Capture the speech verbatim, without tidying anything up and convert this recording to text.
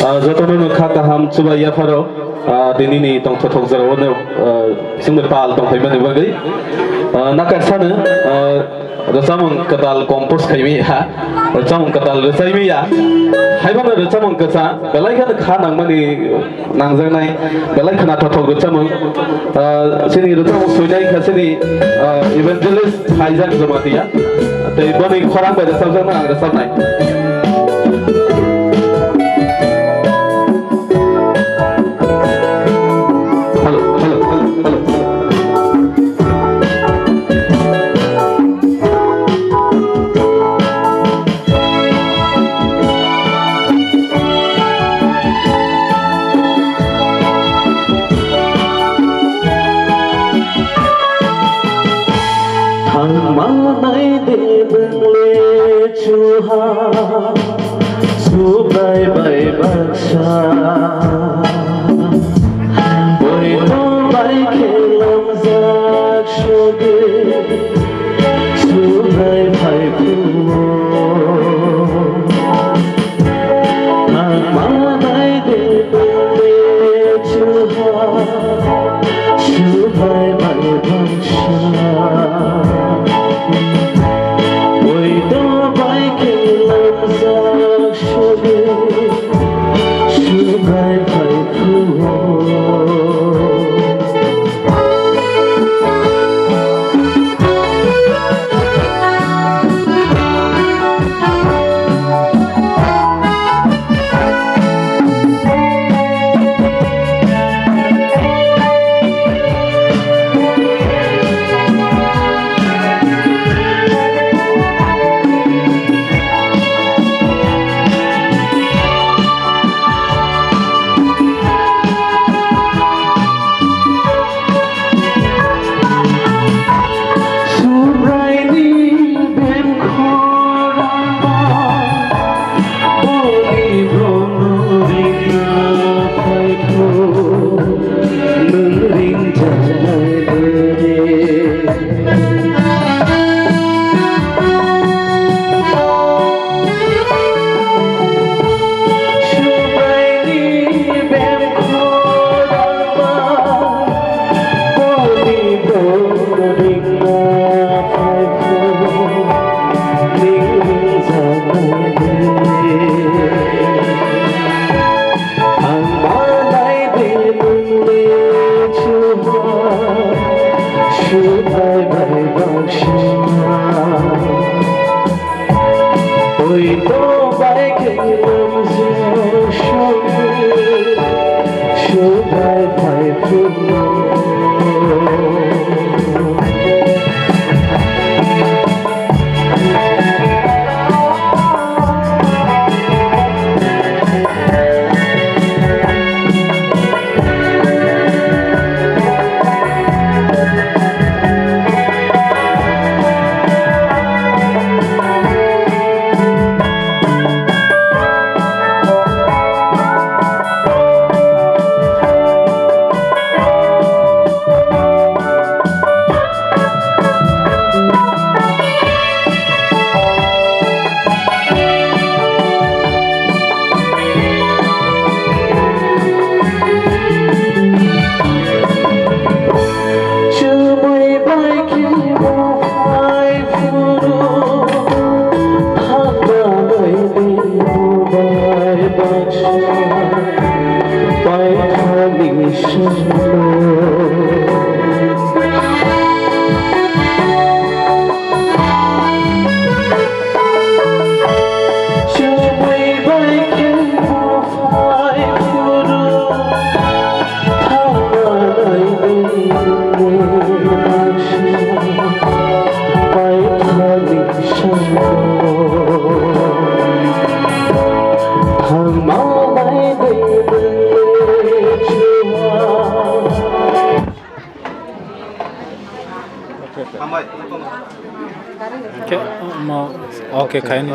Ah, jotono no kha kaham chubai yapharo, ah, dinini tongthothok jorao no, ah, chwngno pal tongphaimani bagwi. Ah, nakarsano, ah, rwchapmung kwtal compose khaimaya, rwchapmung kwtal rwchaimaya. Haibono rwchapmung kwchang, belai kheno kha nangmani nangjaknai, belai khwnathok rwchapmung. Ah, chini rwchapmung swinai kha chini, ah, evangelist Phaijak Jamatia. Tei boni khorang bai rwchapjakno ang rwchapnai. Hello, hello, hello, hello. Thangma naide bwngle chuha, Subrai bai baksa, boino bai khe lamjak sogwi, Subrai phai phuo. Ang manai de bole chuha, Subrai bai baksa, boino bai khe lamjak sogwi, Subrai phai phuo. Subraini bemkhorangba, boni bono ringna phaikho, nwng ringjaknai bwrwi. Ang manai de nung le chuha, Subrai bai baksa. Oi to bai khe lamjak sogwi, Subrai phai phuru. Chumui bai khe bo phai phuru, thangma naidi bo bai baksa, paithakni songno. Chumui bai khe bo phai phuru, thangma naidi bo baksa, paithakni songno. Thangma naidi bo chuha. Hambai. Khe, mo, okay, khaini.